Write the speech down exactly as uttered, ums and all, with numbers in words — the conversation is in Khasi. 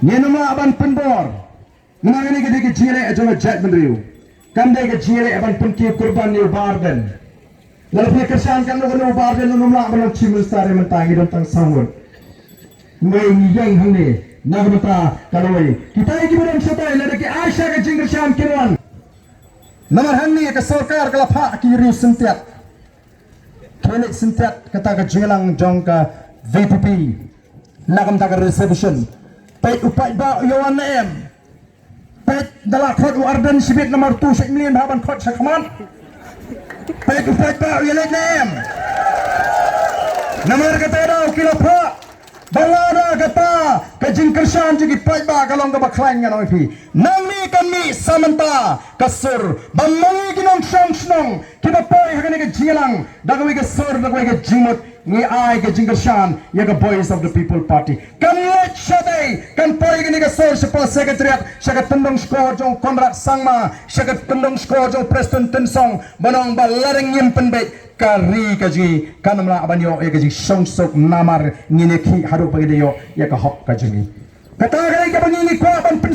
Ngin ym lah ban pynbor. Namar kane ka dei ka jingïaleh jong ka jaitbynriew. Kam dei ka jingïaleh ban pynkiew kurban ïa u Bah Ardent. Lada phi kyrshan katno katno u Bah Ardent un ym lah ban long Chief Minister, mynta ngi don tang saw ngut. Ngi ïeng hangne na ka bynta ka lawei. Kita kiba don shatai lada ki ai sha ka jingkyrshan kin wan. Namar hangne ka sorkar ka la phah ki riew syntiat. Ki leit syntiat kata ka jingïalang jong ka V P P. Na ka bynta ka reservation. Peit u paidbah u ïa wan ne em. Peit da la khot u Ardent shibit namar tu shait mlien bha ban khot shakhmat. Peit u paidbah u ïa leit ne em. Namar kata daw ki la phah. Ba lada kata ka jingkyrshan jong ki paidbah ka long kaba khlaiñ, ngan ong ïa phi. Nangne kan mih sa mynta ka sur ba ma ngi ki nongshong shnong kiba poi ha kane ka jingïalang da kawei ka sur, da kawei ka jingmut, ngi ai ka jingkyrshan ïa ka Voice of the People Party. Kan leit shatai, kan poi kane ka sur shapoh Secretariat, sha ka tyndong shkor jong Conrad Sangma, sha ka tyndong shkor jong Prestone Tynsong, ban ong ba lada ngim pynbeit ka ri ka jong ngi kan ym lah ban ïoh ïa ka jingshongsuk namar ngin ïa khih haduh ba ngin ïoh ïa ka hok ka jong ngi. Kata ka dei kaba ngi ngi kwah ban pyn